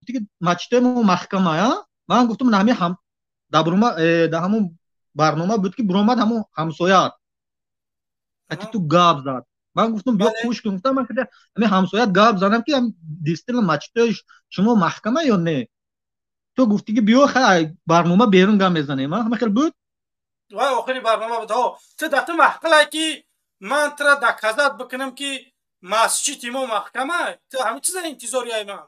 Ки масҷиди мо маҳкама, ман гуфтам, ҳами ҳам дар ҳамун барнома буд, ки буромад ҳамун ҳамсояат ати ту гап зад. Ман гуфтам, биё хуш кун. Гуфтам, ман ҳами ҳамсояат гап занам, ки действительно масҷидои шумо маҳкама ё не. Ту гуфтӣ, ки биё, хай, барнома берун гап мезанем. Ҳама хел буд. Вай охири барнома буд. Ту дар ту маҳқилай, ки ман тура доказать бикунам, ки масҷиди мо маҳкама. Ту ҳамин чиза интизори ай ман?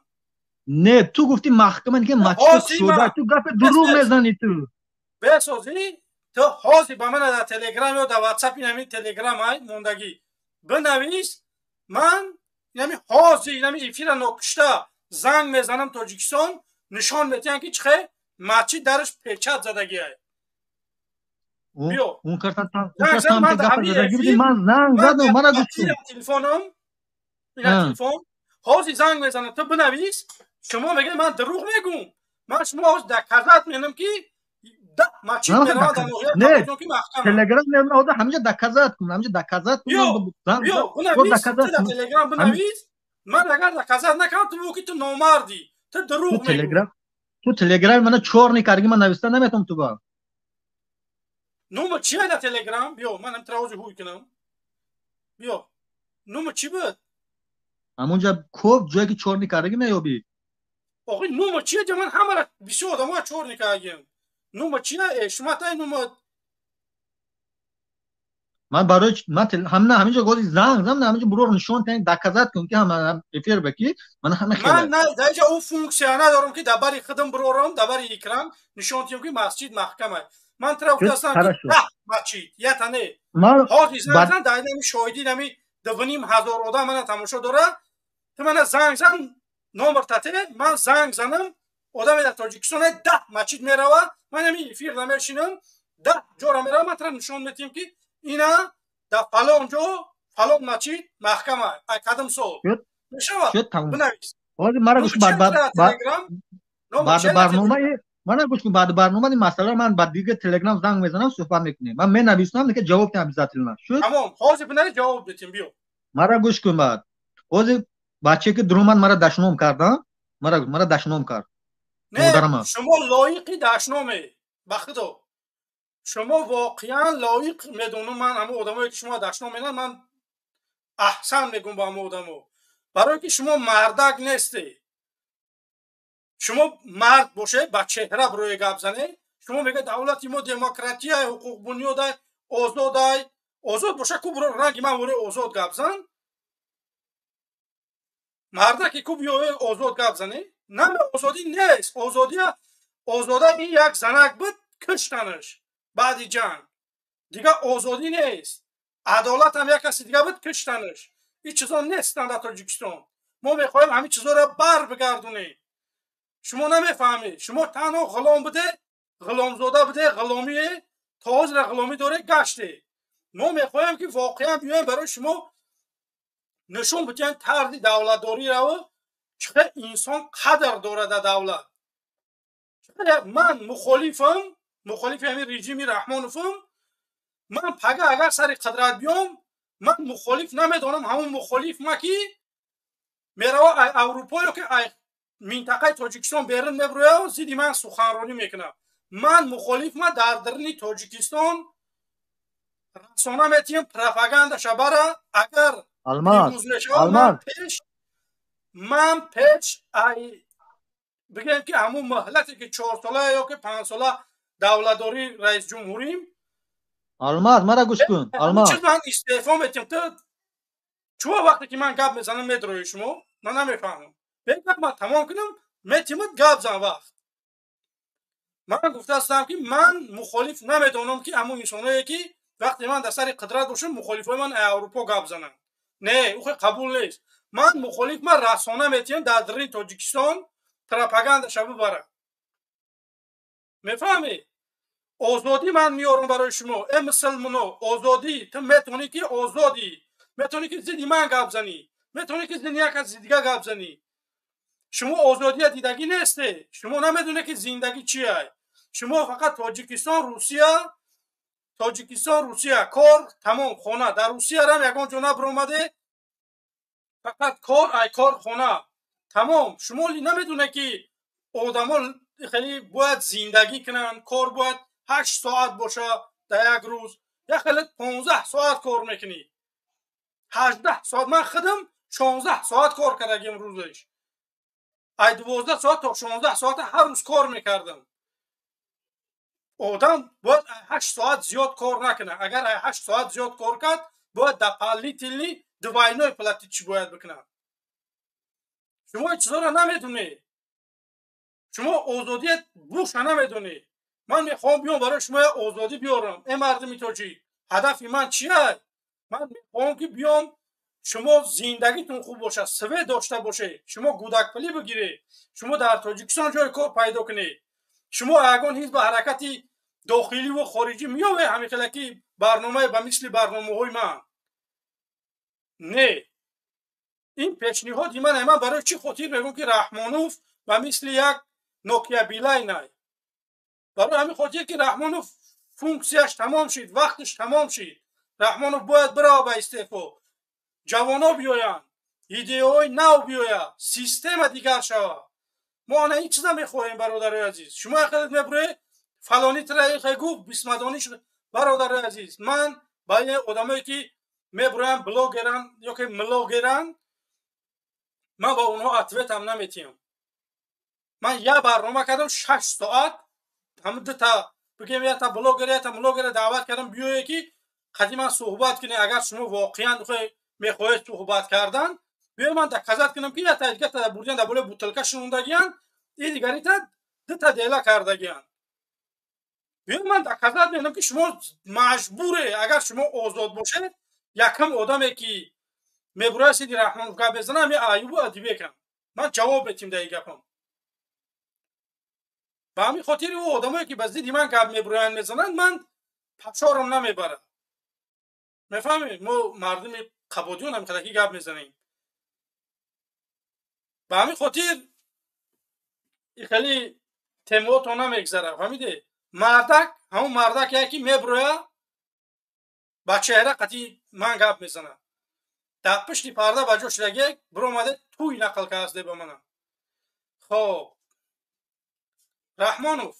Не, ту гуфти маҳкама, ки масҷид кушода. Ту гапи дурӯғ мезанӣ ту. Бесозӣ, ту ҳозир ба мана дар Телеграм ё дар Ватсап, инами Телеграм ай мондагӣ, бинавис. Ман инами ҳозир инами эфира нокушта занг мезанам Тоҷикистон, нишон метиҳам, ки чихе масҷид дараш печать задагиай. Биё, ман занг задам, мана гуфтум. Телефоном ина телефон, ҳозир занг мезанам. Ту бинавис. Шумо мегӯед, ман дурӯғ мегӯм. Ман шумо ҳозир доказать менам, ки Телеграм ҳаминҷа доказать кун, ҳаминҷа доказать кун. Телеграм бинавис. Ман агар доказать накунам, ту бигӯ, ки ту номардӣ, ту дурӯғ. Телеграм, ту Телеграм мана чёрный карги, ман нависта наметавонам ту ба. Номер чия дар Телеграм? Биё, ман ҳам ҳозир ҳуй кунам. Биё, номер чӣ буд? Ҳамонҷа коб ҷое, ки чёрный кардаги, меёбӣ. Охи, номер чия? Ҷа ман ҳамара бисёр одамоа чёрный кардагиам. Номер чия? Шуматай номер. Ман барои ман ҳамна ҳаминҷо гози занг зам, ҳаминҷо бурор нишон тан, доказать кун, ки ҳама эфир ба ки ман ҳама. Ман на даҷа ӯ функсия надорам, ки дар бари худам бурорам, дар бари экран нишон тиҳам, ки масҷид маҳкама. Ман тура гуфтастам, ки 10 масҷид ята не. Ҳозир занг зан, дар инами шоҳидӣ, нами 2,5 ҳазор одам мана тамошо дора. Ту мана занг зан, номер тате, ман занг занам, одаме дар Тоҷикистон 10 масҷид мерава. Ман ҳамин эфир намешинам, 10 ҷора мерава, ман тура нишон метиҳам, ки ина дар фалон ҷо фалон масҷид маҳкама, ай кадом сол мешавад. Бинавис. Ҳозир мара гӯш, баъди барномаи мана гӯш кун. Баъди барнома ин масъала ман ба дига Телеграм занг мезанам, суҳбат мекунем. Ман менависам, ки ҷавоб тем обязательно. Шуд? Тамом, ҳозир бинавис, ҷавоб детем, биё. Мара гӯш кун. Баъд ҳозир бачае, ки дуромад, мара дашном кард, мара дашном кард. Не, шумо лоиқи дашноме. Ба худо, шумо воқеан лоиқ медонам. Ман ҳамон одамое, ки шумо дашном менанд, ман аҳсан мегӯм ба ҳамон одамо, барое ки шумо мардак нестед. Шумо мард бошед, ба чеҳра бирӯе гап занед. Шумо мегӯед, давлати мо демократияй, ҳуқуқбунёдай, озодай. Озод боша ку, биро ранги ман бирӯи озод гап зан. Мардаки ку, биёе озод гап занед. Наме озодӣ нест. Озодия озода ин як занак буд, киштанаш баъди ҷанг. Дигар озодӣ нест. Адолат ҳам як каси дига буд, киштанаш. Ин чизо нестанд дар Тоҷикистон. Мо мехоҳем ҳамин чизоро бар бигардонем. Шумо намефаҳмед. Шумо танҳо ғулом буде, ғуломзода буде, ғуломие то ҳозира ғуломӣ доре гаште. Мо мехоҳем, ки воқеан биёем, барои шумо нишон бидиҳем тарзи давлатдорираву чӣ хел инсон қадр дорад дар давлат. Ман мухолифам, мухолифи ҳамин режими Раҳмоновам. Ман пага агар сари қудрат биём, ман мухолиф намедонам. Ҳамон мухолиф ма, ки мерава Аврупо ё ки минтақаи Тоҷикистон берун мебироя, зидди ман суханронӣ мекунам. Ман мухолиф ма дар даруни Тоҷикистон расона метиҳам, пропагандаша бара. Агар пеш ман пеш ай бигӯем, ки ҳамун муҳлате, ки 4 сола ё ки 5 сола давлатдорӣ раисҷумҳурим. Алмаз, мара гӯш кун, Алмаз. Чиз ман истеъфо метиҳам. Ту чӯ вақте ки ман гап мезанам, медрои шумо, ман намефаҳмам. Бегап ман тамом кунам, метимад, гап зан вақт. Ман гуфтаастам, ки ман мухолиф намедонам, ки ҳамун инсоное, ки вақте ман дар сари қудрат бошам, мухолифои ман Аврупо гап зананд. Не, ӯ қабул нест. Ман мухолиф ман расона метиҳам, дар даруни Тоҷикистон пропагандаша бибарам. Мефаҳмӣ? Озодӣ ман меорам барои шумо, э мусулмоно. Озодӣ, ту метавонӣ, ки озодӣ, метавонӣ, ки зидди ман гап занӣ, метавонӣ, ки зидди як каси дига гап занӣ. Шумо озодия дидагӣ несте. Шумо намедонед, ки зиндагӣ чия. Шумо фақат Тоҷикистон, Русия, Тоҷикистон, Русия, кор, тамом, хона. Дар Русиярам ягон ҷо набиромаде, фақат кор, ай кор, хона. Тамом. Шумо намедонед, ки одамо хеле бояд зиндагӣ кунанд, кор бояд 8 соат боша дар як рӯз. Як хеле 15 соат кор мекунӣ, 18 соат. Ман худам 16 соат кор кардагим рӯзеш, ай 12 соат то 16 соата ҳар рӯз кор мекардам. Одам бояд 8 соат зиёд кор накунад. Агар ай 8 соат зиёд кор кард, бояд дополнительный двойной платить чӣ бояд бикунад. Шумо ин чизоро намедонед, шумо озодият буша намедонед. Ман мехоҳам биём, барои шумо як озодӣ биёрам. Э, мардуми тоҷик, ҳадафи ман чия? Ман мехоҳам, ки биём, шумо зиндагитон хуб бошад, свет дошта бошед, шумо гудакпулӣ бигиред, шумо дар Тоҷикистон ҷои кор пайдо кунед. Шумо ягон ҳизби ҳаракати дохиливу хориҷӣ меёвед, ҳамин хела ки барномае ба мисли барномаҳои ман не. Ин пешниҳоди ман. Ман барои чӣ хотир мегӯм, ки Раҳмонов ба мисли як Нокия Билайнай? Барои ҳамин хотир, ки Раҳмонов функсияш тамом шид, вақташ тамом шид. Раҳмонов бояд бирава ба истеъфо, ҷавоно биёянд, идеяҳои нав биёяд, система дигар шавад. Мо ана ин чиза мехоҳем, бародарои азиз. Шумо яхелет мебуред, фалони тра гуфт, бисмадонӣ шуд. Бародарои азиз, ман ба ин одамое, ки мебуроям, блогеран ё ки млогеран, ман ба онҳо ответ ам наметиҳам. Ман як барнома кардам 6 соат, ҳамн дута, бигем, якта блогер, якта млогера даъват кардам, биёе, ки қадиман суҳбат кунед. Агар шумо воқеан мехоҳед суҳбат кардан, биё, ман доказать кунам, ки якта дигата бурдиан, дар болои бутылка шинондагиян, и дигарита дута дела кардагиян. Биё, ман доказать мекунам, ки шумо маҷбуре. Агар шумо озод бошед, якам одаме, ки мебурояд, сиди Раҳмонов гап мезанам, я Аюбу Адибекам, ман ҷавоб метим дар ин гапам. Ба ҳамин хотири ӯ одамое, ки ба зидди ман гап мебуроянд, мезананд, ман пашорам намебарад. Мефаҳмед, мо мардуми қабодиён ҳамин гап мезанем. Ба ҳамин хотир хеле темаото намегзара, фаҳмиде? Мардак ҳамон мардак, яке мебуроя, ба чеҳра қатъи ман гап мезанад, дар пушти парда ба ҷо шудаге биромаде, туй нақл кардасде ба манам. Хоб, Раҳмонов.